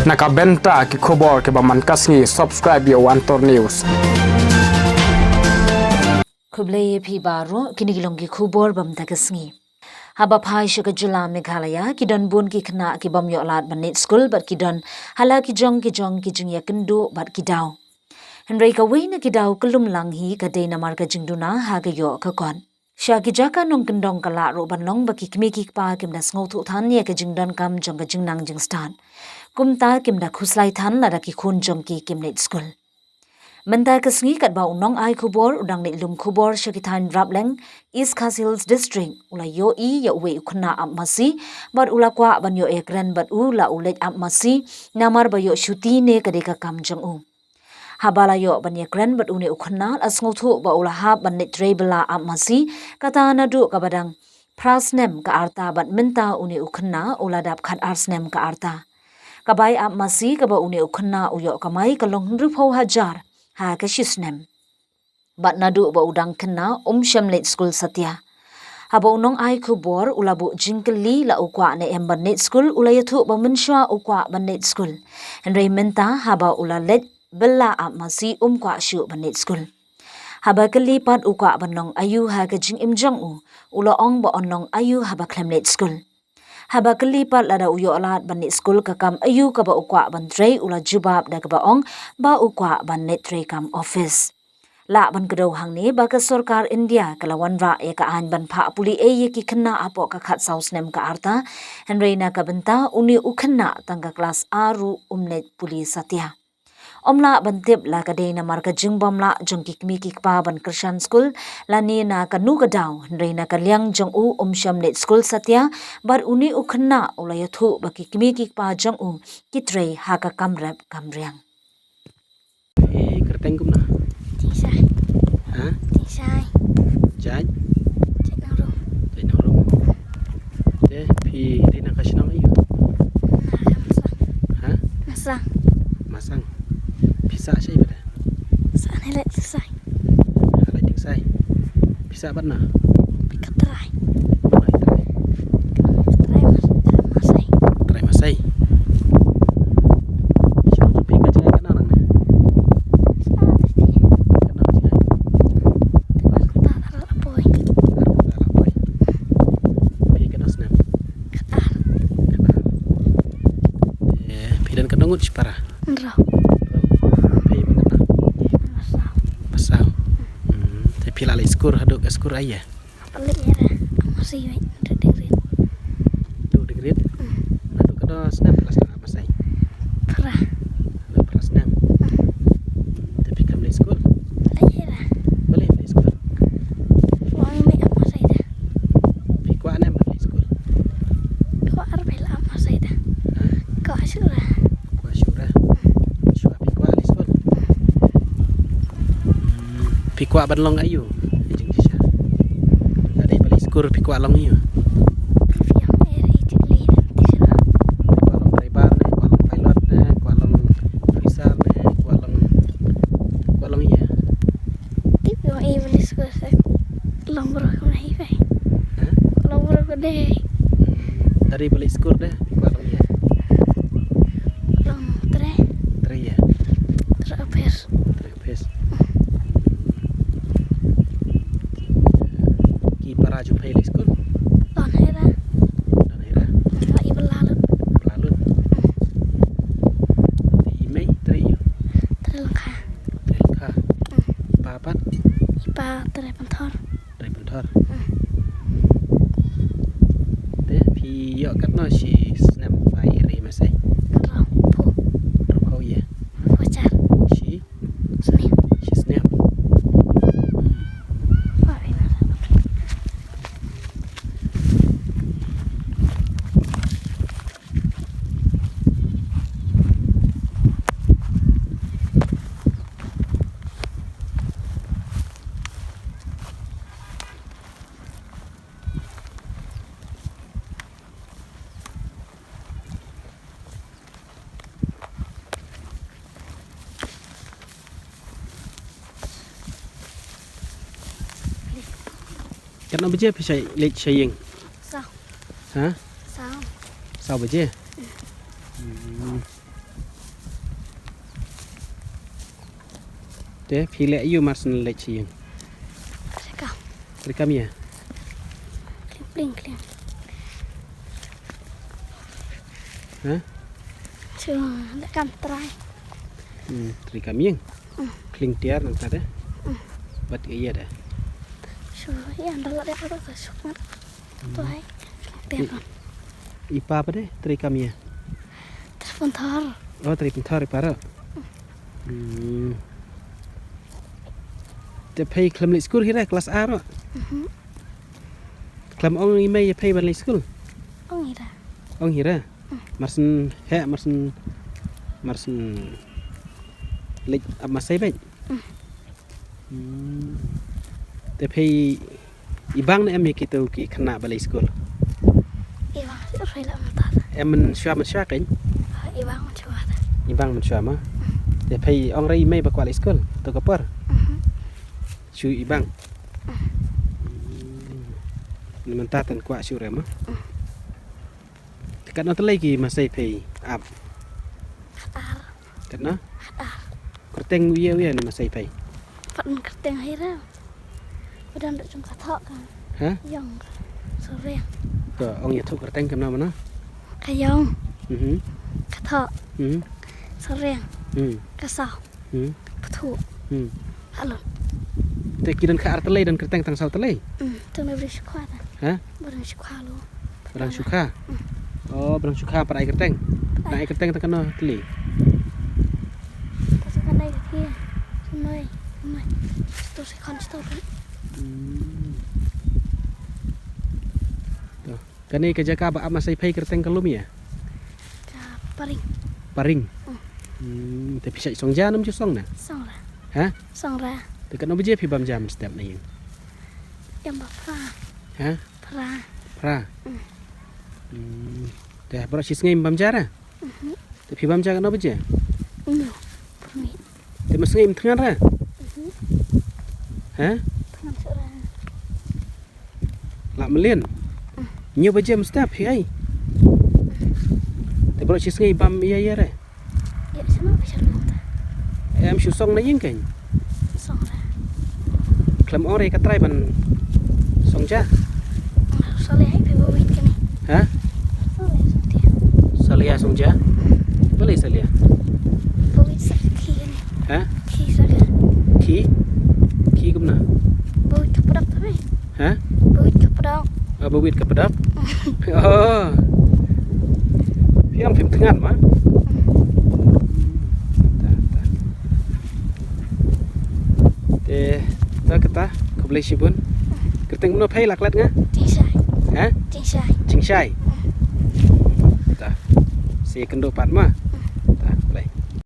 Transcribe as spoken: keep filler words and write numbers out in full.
Na ka bynta ki khubor kiba man ka sngi, subscribe ïa u Antor News. Khublei ïa phi baroh, kine ki long ki khubor ba mynta ka sngi. Haba phai sha ka jylla Meghalaya, ki don bun ki khynnah ki bym ïoh lad ban leit skul bad ki don ha la ki jong ki jong ki jingïakynduh bad ki daw. Hynrei kawei na ki daw ka lum lang hi ka dei namar ka jingduna ha ka ïoh ka kot. Sha ki jaka nongkyndong ka lah ruh ban long ba ki kmie ki kpa kim da sngewthuh than ïa ka jingdonkam jong ka jingnang jingstad. Kumta kim da khuslai than lada ki khun jong ki kim leit skul. Mynta ka sngi katba u nongai khubor u dang leit lum khubor sha ki thaiñ Rapleng, East Khasi Hills District, u la ïohi ïa uwei u khynnah ap masi bad u la kwah ban ïoh ïakren bad u la u leit ap masi namar ba ïoh shuti ne ka dei ka kam jong u. Haba la ïoh ban ïakren bad une u khynnah, la sngewthuh ba u la hap ban leit trei bylla ap masi, kata naduh kaba dang phra snem ka rta bad mynta une u khynnah u la dap khatar snem ka rta. Ka bai ap masi kaba une u khynnah u ïoh kamai ka long hynriewphew hajar ha ka shi snem. Bad naduh ba u dang khynnah um shym leit skul satia. Haba u nongai khubor u la buh jingkylli la u kwah ne em ban leit skul, u la ïathuh ba mynshuwa u kwah ban leit skul. Hynrei mynta haba u la leit bylla ap masi um kwah shuh ban leit skul. Haba kylli pat u kwah ban long aïu ha ka jingim jong u, u la ong ba un long aïu haba khlem leit skul. Haba kylli pat lada u ïoh lad ban leit skul ka kam aïu kaba u kwah ban trei, u la jubab da kaba ong ba u kwah ban leit trei kam office. Lah ban kdew hangne ba ka sorkar India ka la wanrah ïa ka aiñ ban phah pule ei ïa ki khynnah hapoh ka khatsaw snem ka rta, hynrei na ka bynta une u khynnah tang ka klas ar ruh um leit pule satia. Ym lah ban tip la ka dei namar ka jingbymlah jong ki kmie ki kpa ban kyrshan skul, lane na kano ka daw, hynrei na ka liang jong u um shym leit skul satia, bad une u khynnah u la ïathuh ba ki kmie ki kpa jong u ki trei ha ka kam rep kam riang. Phi kyrteng kumno? Jingsai. Ha? Jingsai. Jait? Jait Nongrum. Jait Nongrum. Te phi dei na ka shnong aïu? Na ka Masang. Ha? Masang. Masang. Phi sah shaei pat? Sah na Lait Dingsai. Na Lait Dingsai. Phi sah bad na? Ka trai. Bad na i trai? Ka trai Mas-, Masai. Trai Masai. Shnong jong phi ka jngai katno nangne? Katno jngai? Te ba kata ar la poi. Ar kata la poi. Phi katno snem? Kata ar. Kata ar. Eh, phi don katno ngut shipara? Hynriew. Hynriew. Phi ba katno? Ba saw. Ba saw. Hmm, te phi la leit skul haduh ka skul aïu? Palik ya dah. Masih baik. Duduk di grid. Duduk di grid? Hmm. Naduh katno snem phi la sdang ap masai? Phra. Naduh phra snem. Hmm. Te phi khlem leit skul? Leit ya dah. Balei phi leit skul? Wan mih ap masai dah. Phi kwah ne em leit skul? Kwah ar phi la ap masai dah. Ha? Kwah shuh dah. Kwah shuh dah. Shuwa phi kwah leit skul. Hmm. Phi kwah ban long aïu? Jingshisha. Lada dei ba leit skul phi kwah long aïu? Phi kwah long driver ne, kwah long pilot ne, kwah long officer ne, kwah long, kwah long aïu? Tip ïa i ba leit skul sa long bro kumne hi phi. Ha? Long bro kumne. Lada dei ba leit skul de phi kwah long aïu? Long tre. Tre ïa? Tre office. Tre office. Ki para jong phi leit skul? Don hera. Don hera? Ba i ba la lut. Ba la lut. I mei tre ïa? Tre lyngkha. Tre lyngkha. Pa pat? I pa tre pynthor. Tre pynthor. Te phi ïoh katno shi snem bai ri masai? Hynriewphew. Hynriewphew ïa? Hynriewphew jar. Shi? Snem. Shi snem. Katno baje phi shai, leit sha ïing? Saw. Ha? Saw. Saw baje? Hmm. Te phi leh ïa u marsien leit sha ïing. Trei kam. Trei kam ïa. Kling kling kling. Ha? Shu leh kam trai. Hmm, trei kam ïing. Hmm. Kling tiar nangta de. Hmm. Bad ïa de. Shu ïa ndal de ka shu ngat. Hmm. Tuai. Kling tiar. I, i pa pat de trei kam ïa. Trei pynthor. Oh, trei pynthor i pa ruh. Hmm. Te phi khlem leit skul hi re klas ar ruh. Mhm. Khlem ong i mei ïa phi ban leit skul. Ong hi re. Ong hi re. Marsien heh, marsien, marsien leit ap masai beit. Hmm. Te phi i bang ne em ïa kito ki khynnah ba leit skul? I bang shu roi la mynta. Em mynshuwa mynshuwa kein? I bang mynshuwa. I bang mynshuwa ma. Te phi ong re i mei ba kwah leit skul to ka por? Mhm. Shu i bang. Mhm. Mynta tang kwah shu re ma. Mhm. Te katno tylli ki masai phi ap? Ar. Katno? Ar. Kyrteng ïa ïa ne masai phi? Pat kyrteng hi re. Ba don da jong ka thoh ka. Ha? Ïong. Soreng. Ka ong ïa thoh kyrteng kamno mano? Ka ïong. Mhm. Ka thoh. Mhm. Soreng. Mhm. Ka saw. Hmm. Pthu. Hmm. Halun. Te ki don kha ar tylli, don kyrteng tang saw tylli? Hmm. Tang na Brang Shukha ta. Ha? Brang Shukha lo. Brang Shukha? Hmm. Oh, Brang Shukha pat ai kyrteng. Ai. Na ai kyrteng tang kano tylli? Ta sa kanai ki. Noi. Noi. Sto si kon sto. Hmm. To. Kane ka jaka ba ap masai phi kyrteng ka lum ïa? Ka Paring. Paring. Hmm. Hmm, te phi shait song ja ne ym ju song ne? Song ra. Ha? Song ra. Te katno baje phi bam ja mynstep na ïing? Ïa ba phra. Ha? Phra. Phra. Hmm. Hmm. Te baroh shi sngi ym bam ja ra? Mhm. Te phi bam ja katno baje? Ym. Te ma sngi ym thngan ra? Mhm. Ha? Thngan shuh ra. Lah mlien. Hynñiew baje mynstep phi ai. Te baroh shi sngi bam ïa ïa re. Ïa sma ba shalom ta. Em shu song na ïing kein. Song ra. Khlem ong re ka trai ban song ja. Sale ai phi ba wit kane. Ha? Sale song ja. Sale ya song ja. Balei sale ya? Ba wit sa ki kane. Ha? Ki sa ka. Ki? Ki kumno? Ba wit ka pdok ta me. Ha? Ba wit ka pdok. Ah, ba wit ka pdok. Oh. Phi ong phim thngan ma? Ta, ta. Te, ta kata, khublei shibun. Kyrteng mano phi la klet nga? Jingshai. Ha? Jingshai. Jingshai. Ta. Sa kynduh pat ma.